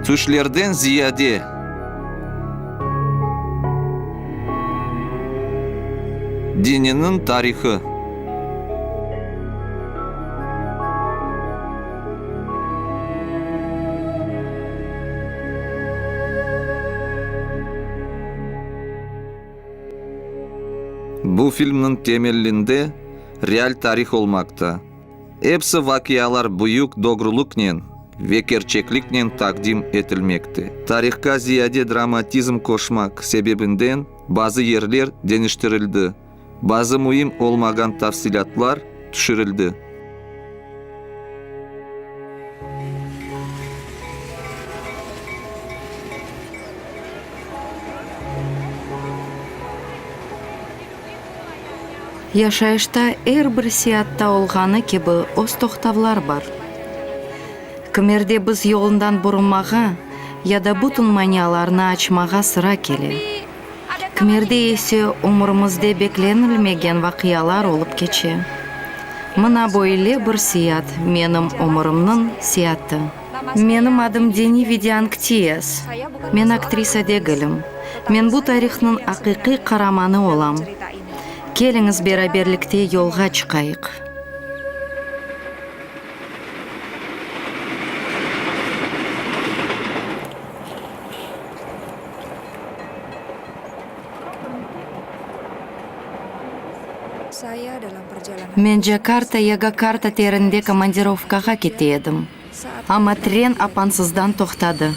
Tüşlerden ziyade. Dininiñ tarihı. Bu filmniñ temellinde real tarih olmaqta. Epsi vaqialar büyük dogrulıqnen ve kerçekliknen taqdim etilmekte. Tarihqa ziyade dramatizm qoşmaq sebebinden bazı yerler deñiştirildi, bazı müim olmağan tafsilâtlar tüşürildi. Yaşayışta er bir seyatta olğanı kibi öz toqtavlar bar. Kimerde biz yolundan burulmağa ya da bütün manialarnı açmağa sıra kele. Kimerde ise ömürimizde beklenilmegen vaqialar olıp keçe. Mına böyle bir seyat menim ömürimniñ seyatı. Menim adım Deni Vidianktiyas. Men aktrisa degilim. Men bu tarihnıñ aqiqiy qaramanı olam. Keliñiz beraberlikte yolğa çıqayıq. Men Cakarta, Yogyakarta terinde komandirovkağa kete edim. Amma tren apansızdan toqtadı.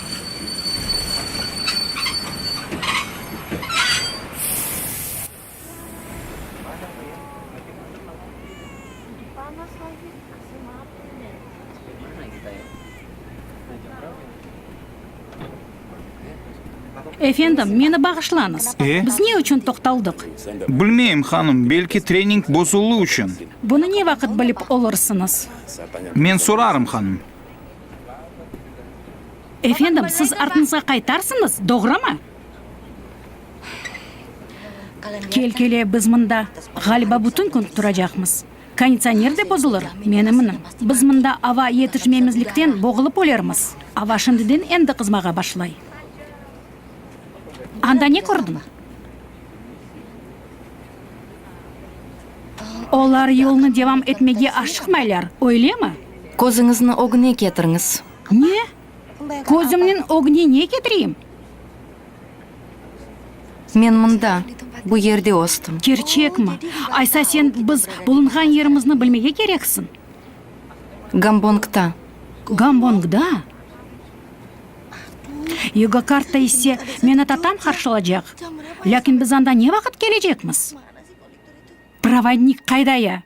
Efendim, meni bağışlañız. E? Biz ne içün toqtaldıq? Bilmeyim, hanım, belki trening bozullı içün. Bunı ne vaqıt bilip olursıñız? Men sorarım, hanım. Efendim, siz artıñızğa qaytarsıñız, doğrumı? Kel-kele, biz mında, ğaliba, bütün kün turacaqmız. Konditsioner de bozulır, men eminim. Biz mında ava yetişmemizlikten boğulıp ölermiz. Ava şimdiden endi qızmağa başlay. Anda ne kördiñ? Olar yolnı devam etmege aşıqmaylar, öylemi? Közüñizni ögüne ketiriñiz. Ne? Közümniñ ögüne ne ketireyim? Men mında, bu yerde östim. Kerçekmi? Aysa sen biz bulunğan yerimizni bilmege kereksiñ. Gambongda. Gambongda? Yogyakarta ise meni tatam qarşılacaq. Lâkin biz anda ne vaqıt kelecekmiz? Provodnik qayda ya?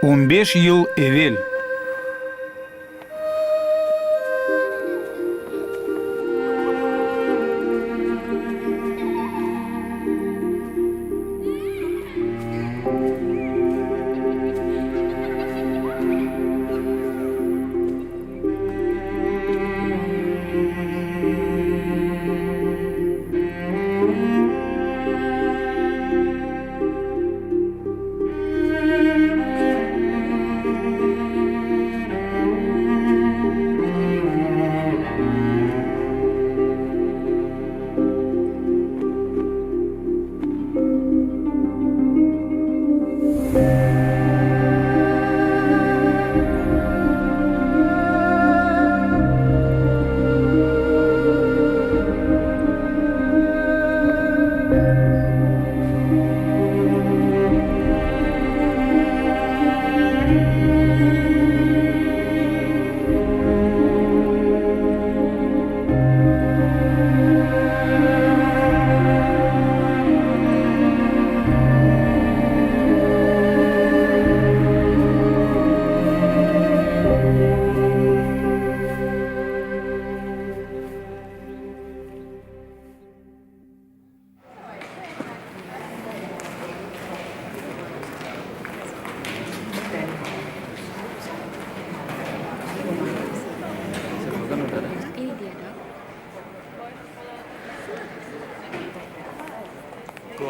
On beş yıl evel.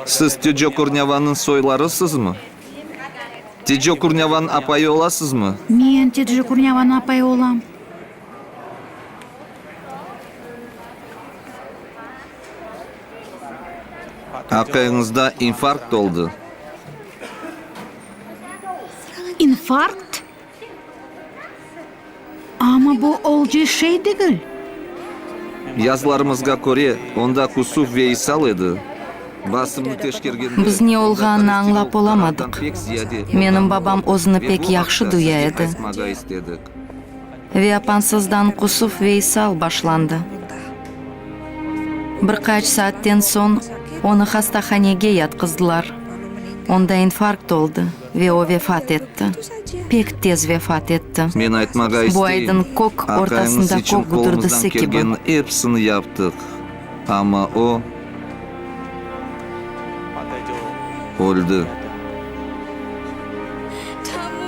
Siz Teco Kurnyavanıñ soylarısızmı? Teco Kurnyavanıñ apayı olasızmı? Men Teco Kurnyavanıñ apayı olam. Aqayıñızda infarkt oldı. İnfarkt? Amma bu olcı şey degil. Yazılarımızğa köre, onda qusuv ve isal edi. Basımnı teşkergende, Biz ne onda olğanını holesterol añlap olamadıq. qarandan pek ziyade Menim olğanını babam özüni ve pek bu yahşı aqta duya sizge edi. aytmağa istedik. Ve apansızdan qusuv ve isal başlandı. Bir qaç saatten soñ onı hastahanege yatqızdılar. Onda infarkt oldı ve o vefat etti. Pek tez vefat etti. Men aytmağa Bu isteyim, aydın kök aqayıñız ortasında içün kök qolumızdan güdürdisi kibi. kelgenniñ episini yaptıq, amma o öldi.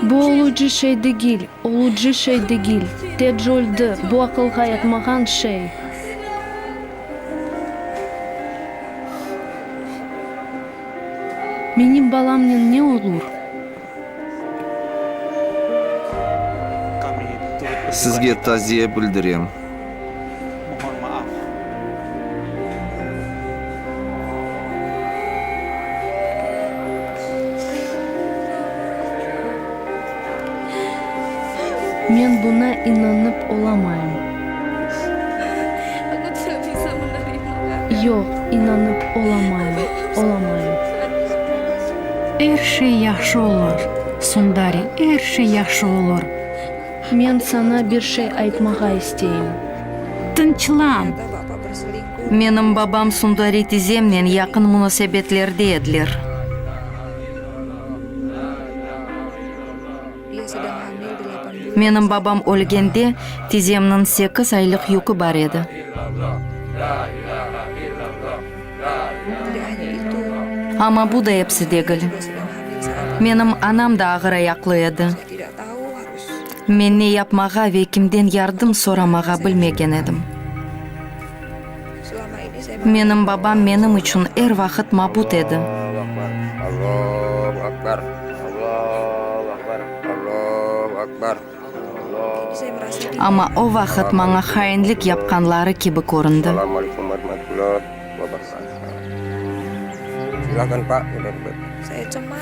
Bu olucı şey degil, olucı şey degil. Tedj öldi, bu aqılğa yatmağan şey. Menim balamnen ne olur? Sizge taziye bildirem. Men buna inanıp olamayım. Yoq, inanıp olamayım, olamayım. Er şey yahşı olur, Sundari, er şey yahşı olur. Men saña bir şey aytmağa isteyim. Tınçlan! Menim babam Sundari tizemnen yaqın munasebetlerde ediler. Menim babam ölgende, tizemniñ sekiz aylıq yükü bar edi. Amma bu da episi degil. Menim anam da ağırayaqlı edi. Men ne yapmağa ve kimden yardım soramağa bilmegen edim. Menim babam menim içün er vaqıt mabut edi. Amma o vaqıt maña hainlik yapqanları kibi köründi.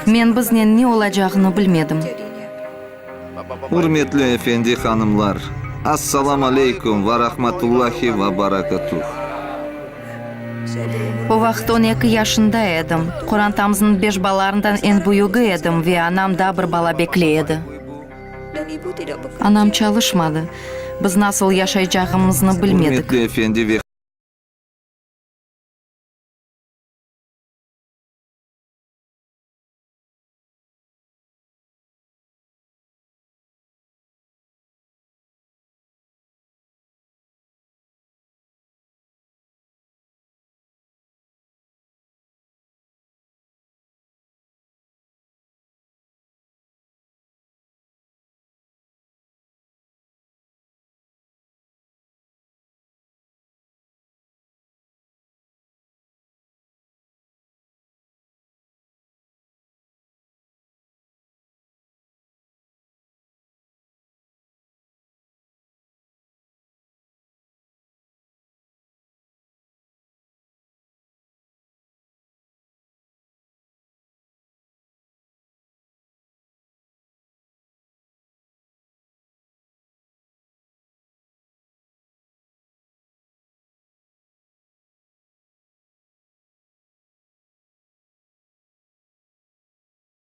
Men biznen ne olacağını bilmedim. Ürmetli efendi, hanımlar, Assalam aleykum ve rahmatullahi ve barakatuh. O vaqıt on eki yaşında edim. Qorantamıznıñ beş balalarından eñ büyügi edim ve anam daa bir bala bekley edi. Anam çalışmadı. Biz nasıl yaşaycağımıznı bilmedik. Ürmetli efendi ve.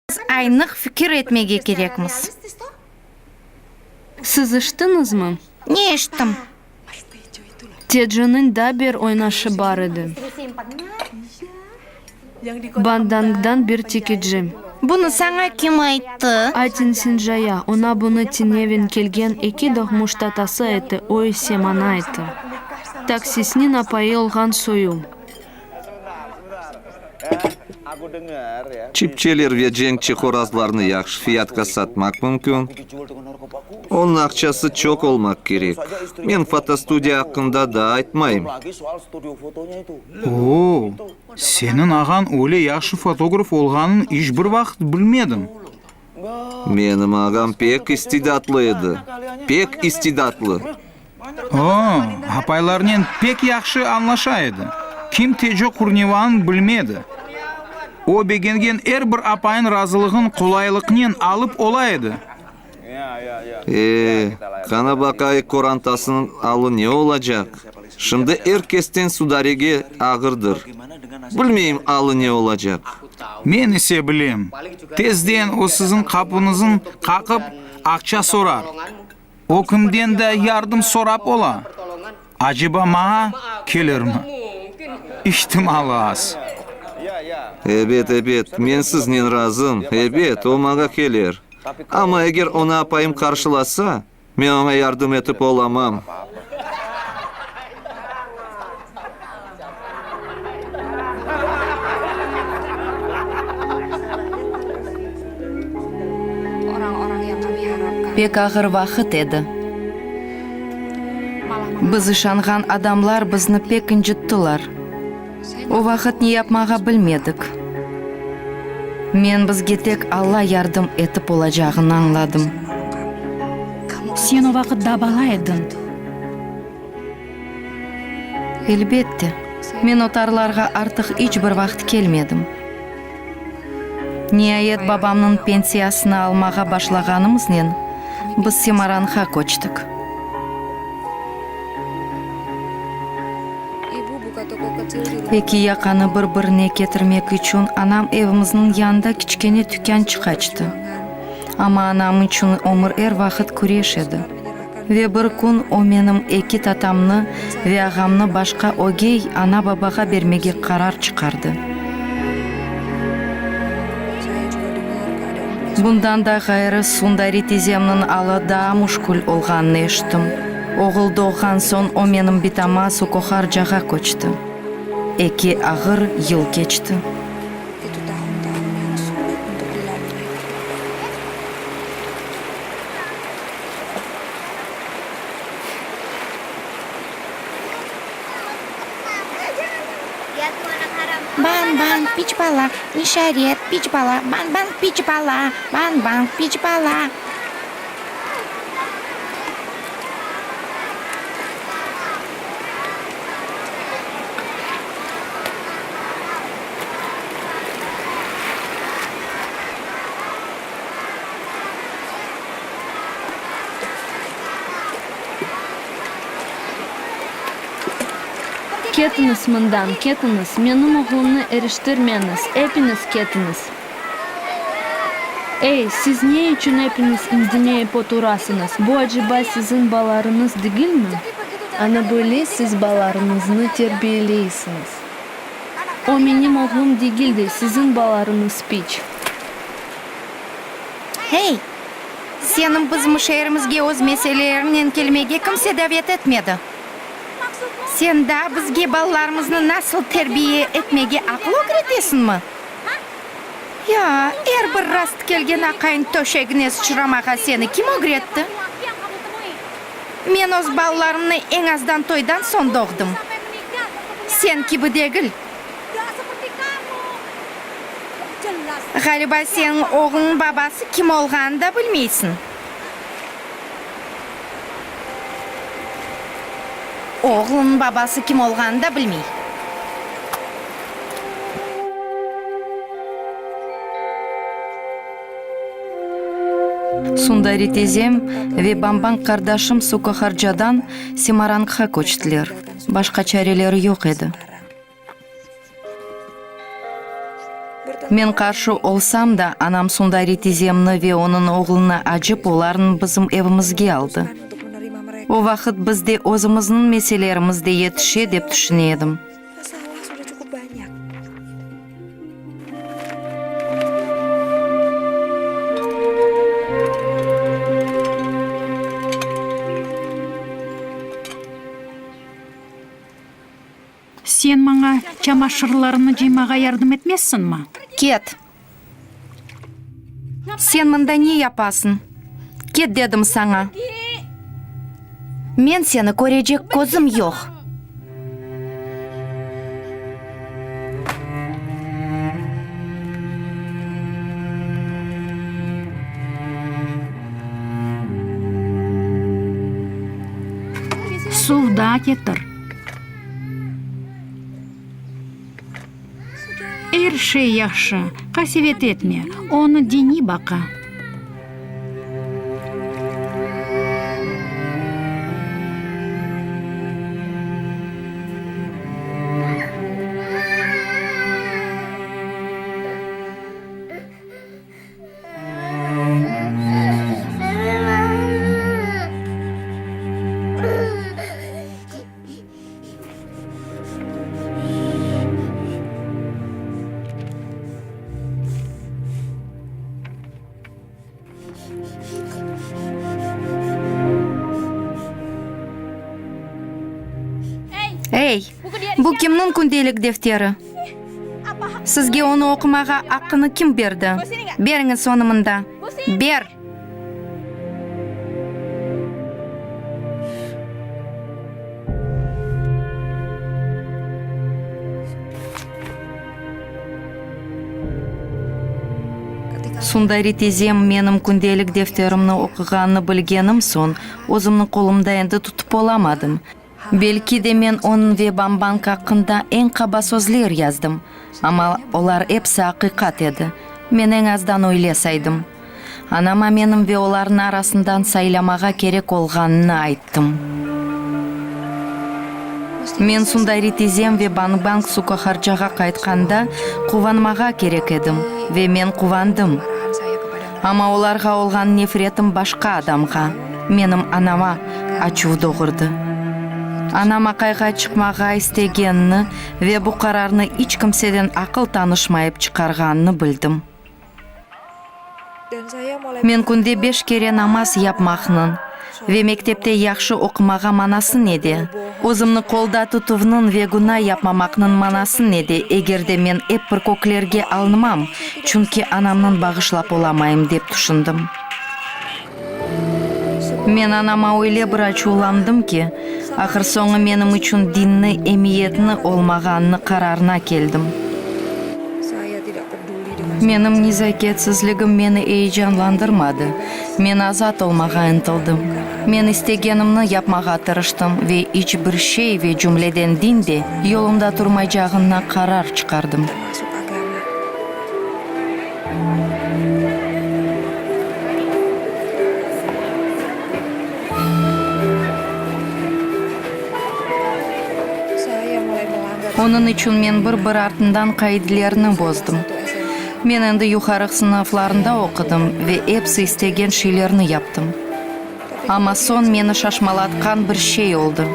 Biz aynıq fikir etmege kerekmiz. Siz eşittiñizmi? Ne eşittim? Teceniñ da bir oynaşı bar edi. Bandangdan bir tikici. Bunı saña kim ayttı? Aytin Sinjaya, oña bunı tünevin kelgen eki doğmuş tatası ayttı, o ise maña ayttı. Taksistniñ apayı olğan soyu. Çipçeler ve cenkçi horazlarnı yahşı fiyatqa satmaq mümkün. Onıñ aqçası çoq olmaq kerek. Men fotostudiya aqqında daa aytmayım. O, seniñ ağañ öyle yahşı fotograf olğanın iç bir vaqıt bilmedim. Menim ağam pek istidatlı edi, pek istidatlı. O, apaylarnen pek yahşı añlaşa edi. Kim Teco Kurnevanı bilmedi? O, begengen er bir apayın razılığın qolaylıqnen alıp ola edi. E, qana baqayıq qorantasınıñ alı ne olacaq? Şimdi er kesten Sudarege ağırdır. Bilmeyim alı ne olacaq. Men ise bilem, tezden o siziñ qapıñıznı qaqıp, aqça sorar. O kimden de yardım sorap ola. Aceba maña kelirmi? İhtimalı az. Ebet, ebet, men siznen razım, ebet, o maña kelir. Amma eger onı apayım qarşılasa, men oña yardım etip olamam. Pek ağır vaqıt edi. Biz işanğan adamlar bizni pek ıncıttılar. O vaqıt ne yapmağa bilmedik. Men bizge tek Alla yardım etip olacağını añladım. Sen o vaqıt daa bala ediñ. Elbette, men o tarlarğa artıq iç bir vaqıt kelmedim. Niayet, babamnıñ pensiyasını almağa başlağanımıznen, biz Semaranğa köçtik. Eki yaqanı bir-birine ketirmek içün anam evimizniñ yanında kiçkene tükânçıq açtı. Amma anam içün ömür er vaqıt küreş edi. Ve bir kün o menim eki tatamnı ve ağamnı başqa ögey ana-babağa bermege qarar çıqardı. Bundan da ğayrı, Sundari tizemniñ alı daa müşkül olğanını eşittim. Oğul doğğan soñ o menim bitama Sukoharcağa köçti. Eki ağır yıl keçti. Ban-ban, piç bala, nişaret, piç bala, ban-ban, piç bala, ban-ban, piç bala. Ketiñiz mından, ketiñiz, menim oğlumnı eriştirmeñiz, epiñiz ketiñiz! Ey, siz ne içün epiñiz indemeyip oturasıñız, bu aceba siziñ balalarıñız degilmi? Ana böyle siz balalarıñıznı terbiyeleysiñiz. O menim oğlum degil de, siziñ balalarıñız piç. Hey! Seniñ bizim şeerimizge öz meseleleriñnen kelmege kimse davet etmedi. Sen daa bizge balalarımıznı nasıl terbiye etmege aqıl ögretesiñmi? Ya, er bir rast kelgen aqayın töşegine sıçramağa seni kim ögretti? Men öz balalarımnı eñ azdan toydan soñ doğdım. Sen kibi degil. Ğaliba seniñ oğluñ babası kim olğanını da bilmeysiñ. Oğlunıñ babası kim olğanını da bilmey. Sundari tizem ve Bambang qardaşım Sukoharcadan Semarangğa köçtiler, başqa çareleri yoq edi. Men qarşı olsam da, anam Sundari tizemni ve onıñ oğlunı acıp, olarnı bizim evimizge aldı. O vaqıt bizde özümizniñ meselelerimiz de yetişe, dep tüşüne edim. Sen maña çamaşırlarnı cıymağa yardım etmezsiñmi? Ket! Sen mında ne yapasıñ? Ket dedim saña! Men seni körecek közüm yoq! Suv daa ketir. Er şey yahşı, qasevet etme, onı Dini baqa. Ey, bu kimniñ kündelik defteri? Sizge onı oqumağa aqqını kim berdi? Beriñiz onı mında! Ber! Sundari tizem menim kündelik defterimni oquğanını bilgenim soñ, özümni qolumda endi tutıp olamadım. Belki de men onıñ ve Bambang aqqında eñ qaba sözler yazdım, amma olar episi aqiqat edi, men eñ azdan öyle saydım. Anama menim ve olarnıñ arasından saylamağa kerek olğanını ayttım. Men Sundari tizem ve Bambang Sukoharcağa qaytqanda quvanmağa kerek edim, ve men quvandım. Amma olarğa olğan nefretim başqa adamğa, menim anama, açuv doğurdı. Anam aqayğa çıqmağa istegenini ve bu qararnı iç kimseden aqıl tanışmayıp çıqarğanını bildim. Men künde beş kere namaz yapmaqnıñ ve mektepte yahşı oqumağa manası nede? Özümni qolda tutuvnıñ ve güna yapmamaqnıñ manası nede, eger de men ep bir köklerge alınmam, çünki anamnıñ bağışlap olamayım, dep tüşündim. Men anama öyle bir açuvlandım ki, ahır-soñu menim içün dinni emiyetni olmağanını qararına keldim. Menim nezaketsizligim meni eyecanlandırmadı, men azat olmağa ıntıldım. Men istegenimni yapmağa tırıştım ve iç bir şey ve cümleden din de yolumda turmaycağına qarar çıqardım. Onıñ içün men bir-bir artından qaidelerni bozdım. Men endi yuqarı sınıflarında oqudım ve episi istegen şeylerni yaptım. Amma soñ meni şaşmalatqan bir şey oldı.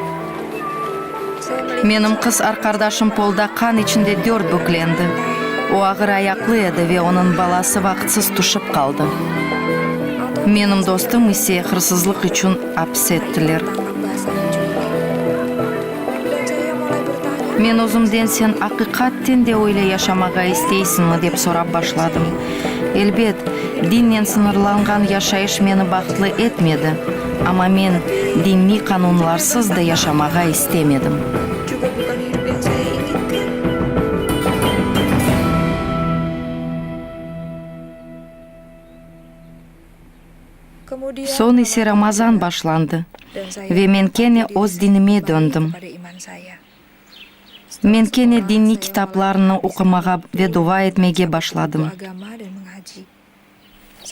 Menim qız arqardaşım polda qan içinde dört büklendi. O ağır ayaqlı edi ve onıñ balası vaqıtsız tüşip qaldı. Menim dostum ise hırsızlıq içün apis ettiler. Men özümden sen aqiqaten de öyle yaşamağa isteysiñmi dep sorap başladım. Elbet, dinnen sıñırlanğan yaşayış meni bahtlı etmedi, amma men diniy qanunlarsız da yaşamağa istemedim. Soñ ise Ramazan başlandı ve men kene öz dinime döndim. Men kene diniy kitaplarnı oqumağa ve dua etmege başladım.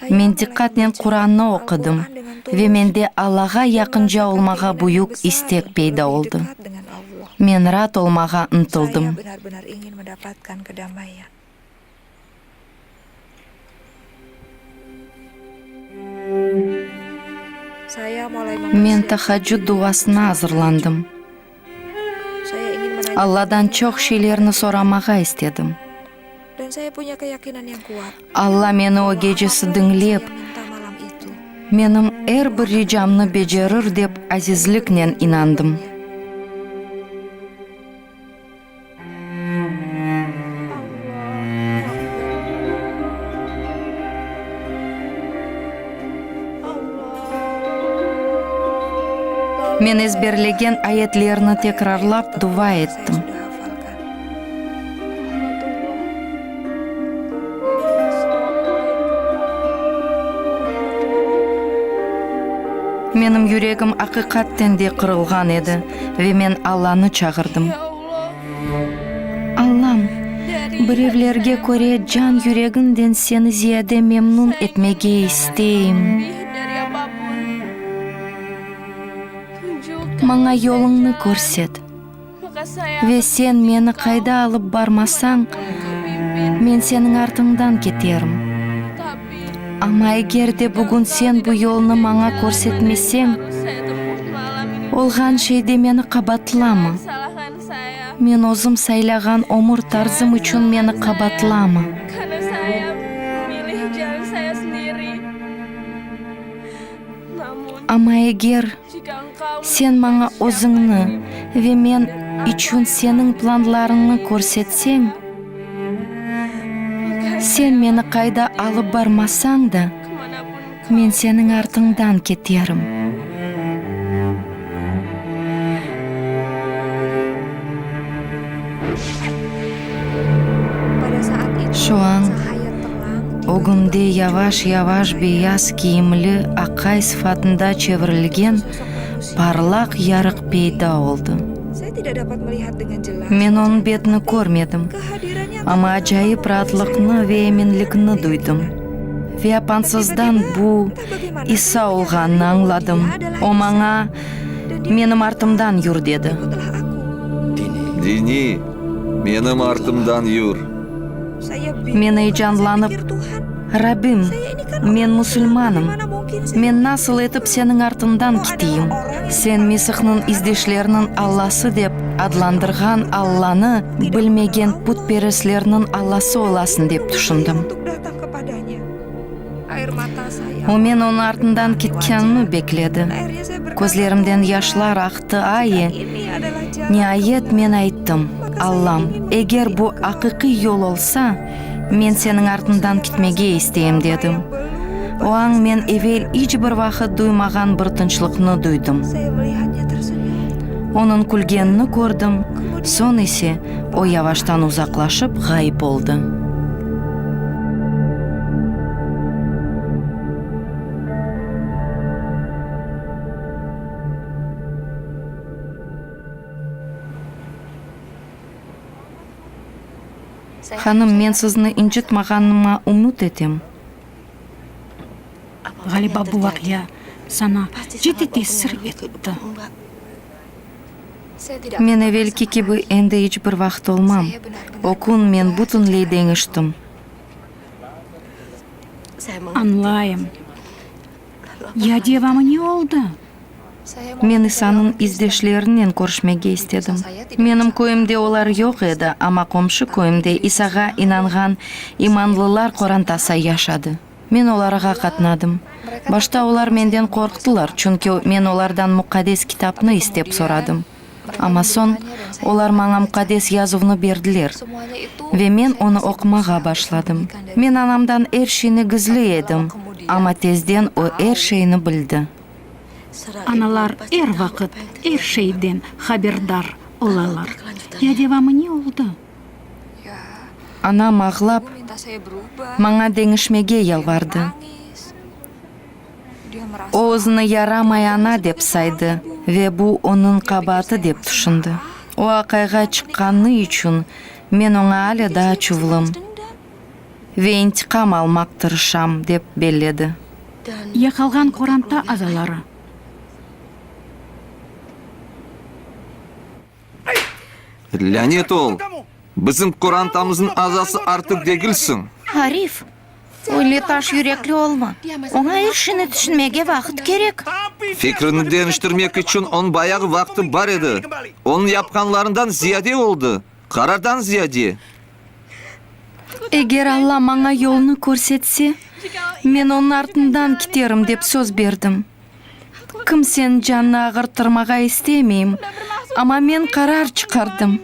Men diqqatnen Qurannı oqudım ve mende Allağa yaqınca olmağa büyük istek peyda oldı. Men raat olmağa ıntıldım. Men tahaccüd duasına azırlandım. Alladan çoq şeylerni soramağa istedim. Alla meni o gecesi diñlep, menim er bir ricamnı becerir dep azizliknen inandım. Men ezberlegen ayetlerni tekrarlap dua ettim. Menim yüregim aqiqaten de qırılğan edi ve men Allanı çağırdım. Allam, birevlerge köre can-yüregimden Seni ziyade memnun etmege isteyim. Maña yoluñnı körset. Ve sen meni qayda alıp barmasañ, men seniñ artıñdan keterim. Amma eger de bugün sen bu yolnı maña körsetmeseñ, olğan şeyde meni qabatlama. Men özüm saylağan ömür tarzım içün meni qabatlama. Amma eger sen maña özüñni ve men içün seniñ planlarıñnı körsetseñ, sen meni qayda alıp barmasañ da, men seniñ artıñdan keterim. Şu añ ögümde yavaş-yavaş beyaz kiyimli aqay sıfatında çevirilgen parlaq yarıq peyda oldı. Men onıñ betini körmedim, amma acayip raatlıqnı ve eminlikni duydım. Ve apansızdan bu İsa olğanını añladım. O maña, Menim artımdan yür, dedi. Dini, menim artımdan yür. Men eyecanlanıp, Rabbim, men musulmanım, men nasıl etip seniñ artıñdan kiteyim? Sen Mesihniñ izdeşleriniñ Allası dep adlandırğan Allanı bilmegen putperestlerniñ Allası olasıñ dep tüşündim. O men onıñ artından ketkenimni bekledi. Közlerimden yaşlar aqtı, ay, niayet men ayttım, Allam, eger bu aqiqiy yol olsa, men seniñ artıñdan ketmege isteyim, dedim. O añ men evel iç bir vaqıt duymağan bir tınçlıqnı duydım. Onıñ külgenini kördim, soñ ise o yavaştan uzaqlaşıp ğayıp oldı. Hanım, men sizni incıtmağanıma ümüt etem. Ğaliba bu vaqia saña ciddiy tesir etti. Men evelki kibi endi iç bir vaqıt olmam. O kün men bütünley deñiştim. Añlayım. Ya devamı ne oldı? Men İsanıñ izdeşlerinen körüşmege istedim. Menim köyümde olar yoq edi, amma qomşu köyümde İsağa inanğan imanlılar qorantası yaşadı. Men olarğa qatnadım. Başta olar menden qorqtılar, çünki men olardan Muqaddes Kitapnı istep soradım. Amma soñ olar maña Muqaddes Yazuvnı berdiler, ve men onı oqumağa başladım. Men anamdan er şeyni gizliy edim, amma tezden o er şeyni bildi. Analar er vaqıt er şeyden haberdar olalar. Ya devamı ne oldı? Anam ağlap, maña deñişmege yalvardı. O özüni yaramay ana dep saydı ve bu onıñ qabaatı dep tüşündi. O aqayğa çıqqanı içün men oña alâ daa açuvlım ve intiqam almaq tırışam, dep belledi. Ya qalğan qoranta azaları? Lânet ol! Bizim qorantamıznıñ azası artıq degilsiñ! Arif, öyle taş yürekli olma. Oña er şeyni tüşünmege vaqıt kerek. Fikrini deñiştirmek içün onıñ bayağı vaqtı bar edi. Onıñ yapqanlarından ziyade oldı, qarardan ziyade. Eger Alla maña yolnı körsetse, men onıñ artından kiterim, dep söz berdim. Kimseniñ canını ağırttırmağa istemeyim, amma men qarar çıqardım.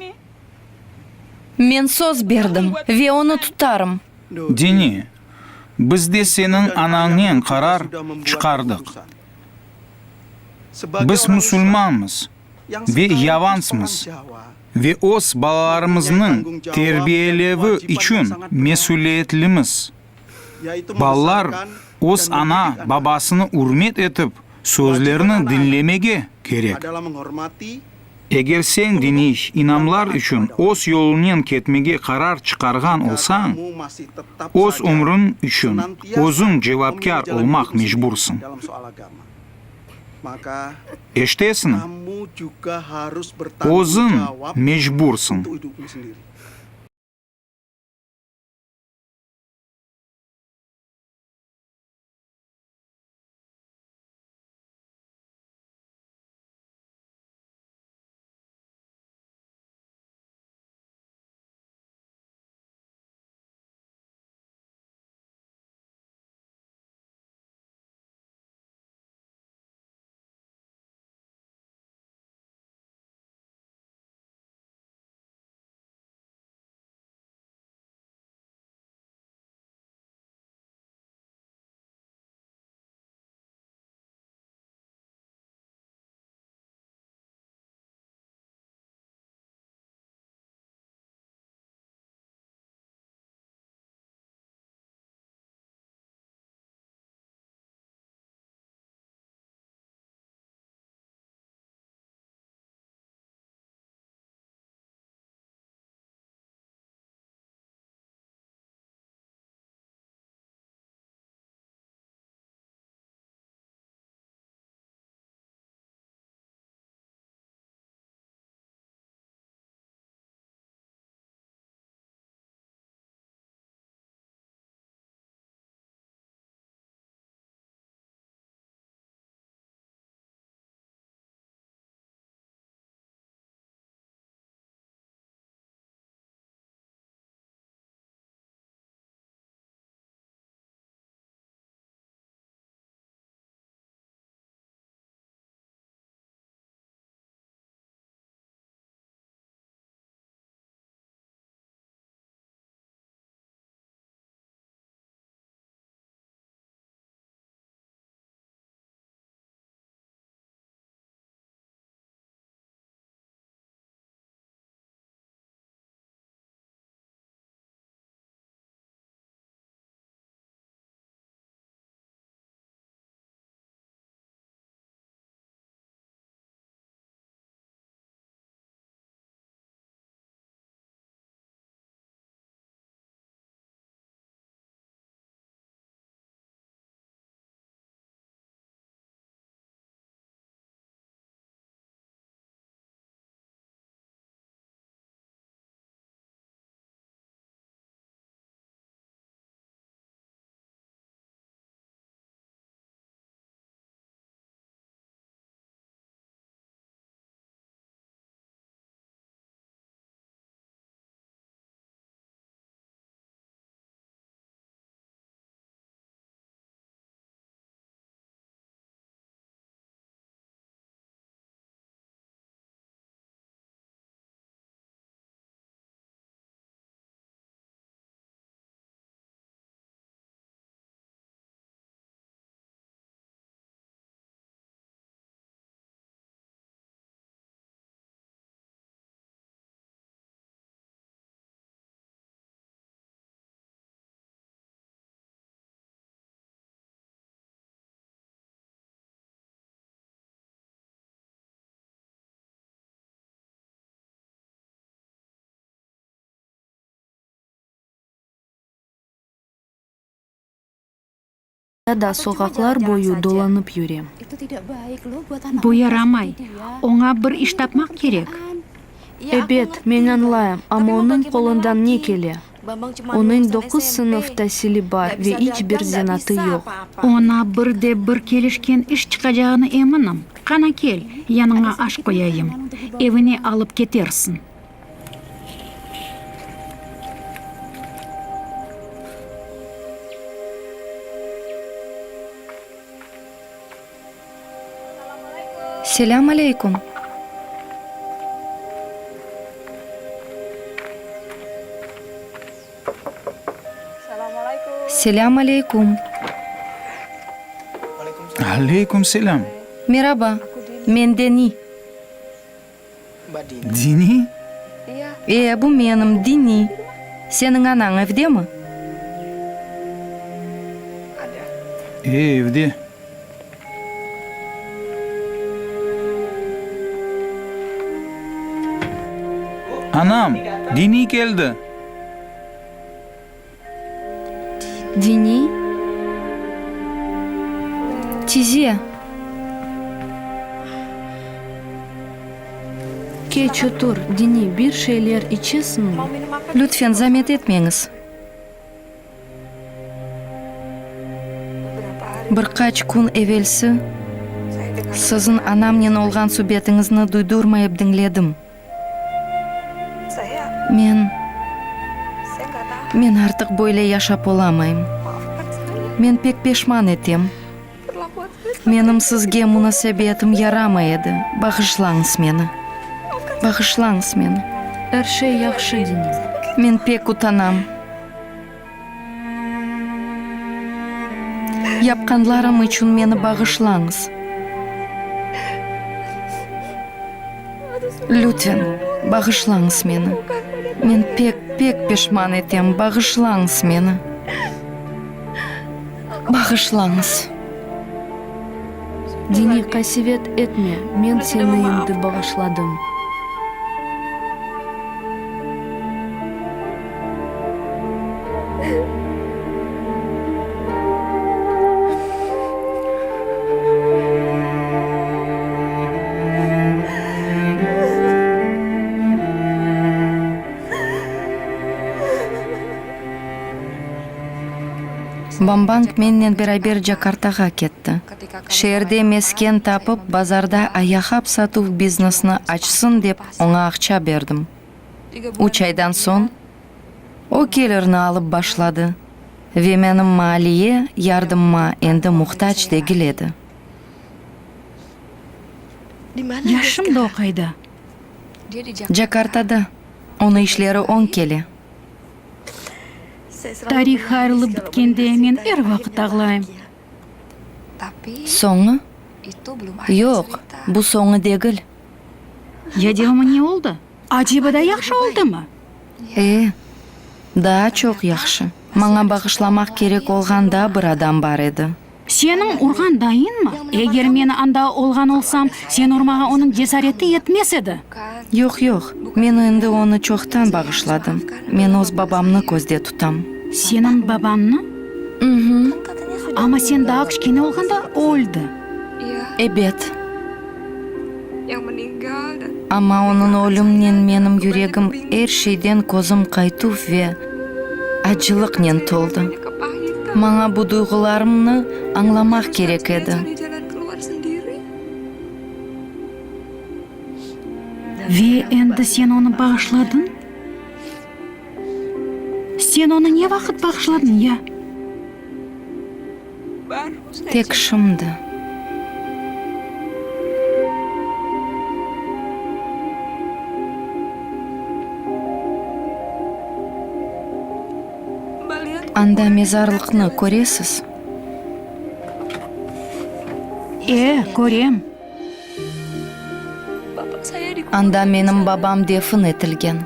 Men söz berdim ve onı tutarım. Dini, biz de seniñ anañnen qarar çıqardıq. Biz musulmanmız ve yavansmız ve öz balalarımıznıñ terbiyelevi içün mesüliyetlimiz. Balalar öz ana, babasını ürmet etip, sözlerini diñlemege kerek. Eger sen diniy inamlar içün öz yolunen ketmege qarar çıqarğan olsañ, öz ömrüñ içün özüñ cevapkâr olmaq mecbursıñ. Eşitesiñmi? Özüñ mecbursıñ. Ya da soqaqlar boyu dolanıp yürem. Bu yaramay. Oña bir iş tapmaq kerek. Ebet, men añlayım, amma onıñ qolundan ne kele? Onıñ doquz sınıf tasili bar ve iç bir zenaatı yoq. Oña bir de bir kelişken iş çıqacağına eminim. Qana kel, yanıña aş qoyayım, evine alıp ketersiñ. Selâm aleyküm. Selâm aleyküm. Aleyküm selâm. Meraba. Men Deni. Dini? E, bu menim, Dini. Seniñ anañ evdemi? E, evde. Anam, Dini keldi. Dini? Tize! Keç otur, Dini, bir şeyler içesiñmi? Lütfen, zamet etmeñiz. Bir qaç kün evelsi siziñ anamnen olğan subetiñizni duydurmayıp diñledim. Men, men artıq böyle yaşap olamayım. Men pek peşman etem. Menim sizge munasebetim yaramay edi. Bağışlañız meni. Bağışlañız meni. Er şey yahşı, Deniz. Men pek utanam. Yapqanlarım içün meni bağışlañız. Lütfen, bağışlañız meni. Men pek, pek peşman etem, bağışlañız meni. Bağışlañız. Dini, qasevet etme, men seni endi bağışladım. Bambang mennen beraber Cakartağa ketti. Şeerde mesken tapıp, bazarda ayaqap satuv biznesini açsın dep, oña aqça berdim. Üç aydan soñ o kelirni alıp başladı ve menim maliye yardımıma endi muhtac degil edi. Ya şimdi o qayda? Cakartada. Onıñ işleri oñ kele. Tarih ayırılıp bitkende men er vaqıt ağlayım. Soñu? Yoq, bu soñu degil. Ya devamı ne oldı? Aceba da yahşı oldımı? E, daa çoq yahşı. Maña bağışlamaq kerek olğan daa bir adam bar edi. Seniñ urğan dayıñmı? Eger men anda olğan olsam, seni urmağa onıñ cesareti yetmez edi. Yoq, yoq, men endi onı çoqtan bağışladım. Men öz babamnı közde tutam. Seniñ babañnı? Ü-hü. Amma sen daa kiçkene olğanda o öldi. Ebet. Amma onıñ ölüminen menim yüregim er şeyden közüm qaytuv ve acılıqnen toldı. Maña bu duyğularımnı añlamaq kerek edi. Ve endi sen onı bağışladıñ? Sen onı ne vaqıt bağışladıñ, ya? Tek şimdi. Anda mezarlıqnı köresiz? E, körem. Anda menim babam defin etilgen.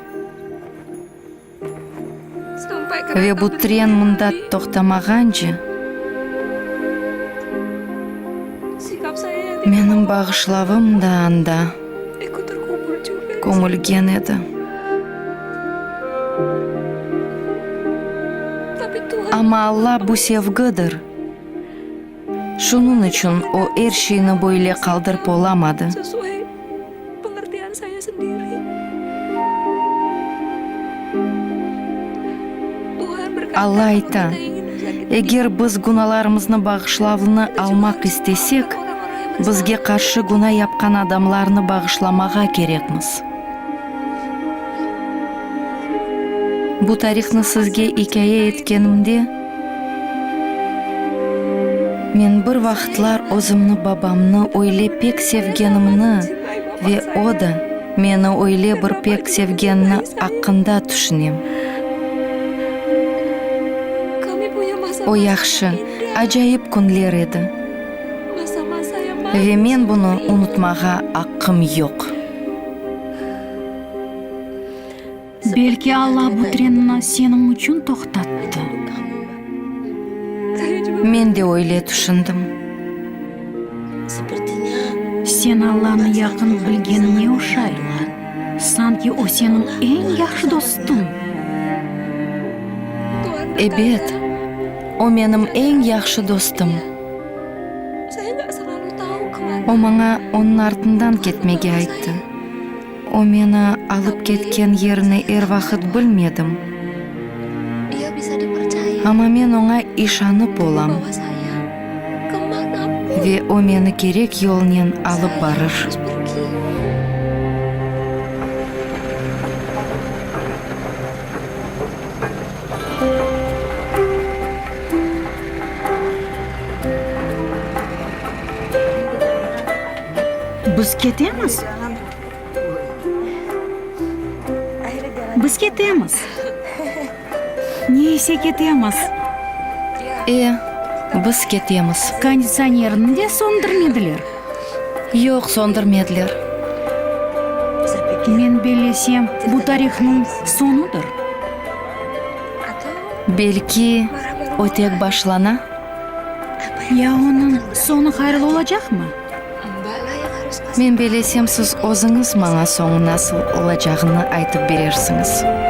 Ve bu tren mında toqtamağance, menim bağışlavım da anda kömülgen edi. Amma Alla bu sevgidir. Şunıñ içün o er şeyni böyle qaldırıp olamadı. Alla ayta, eger biz günalarımıznı bağışlavını almaq istesek, bizge qarşı güna yapqan adamlarnı bağışlamağa kerekmiz. Bu tarihnı sizge ikâye etkenimde, Men bir vaqıtlar özümni babamnı öyle pek sevgenimni ve o da meni öyle bir pek sevgenini aqqında tüşünem. O yahşı, acayip künler edi. Ve men bunı unutmağa aqqım yoq. Belki Alla bu trenni seniñ içün toqtattı? Men de öyle tüşündim. Sen Allanı yaqın bilgeniñe oşay. Sanki o seniñ eñ yahşı dostuñ. Ebet, o menim eñ yahşı dostum. O maña onıñ artından ketmege ayttı. O meni alıp ketken yerini er vaqıt bilmedim. Amma men oña işanıp olam ve o meni kerek yolnen alıp barır. Biz ketemiz. Biz ketemiz. Ne ise ketemiz. E, biz ketemiz. Konditsionerni de söndürmediler. Yoq, söndürmediler. Men bellesem, bu tarihnıñ soñudır. Belki, o tek başlana? Ya onıñ soñu hayırlı olacaqmı? Men bellesem, siz özüñiz maña soñu nasıl olacağını aytıp berersiñiz.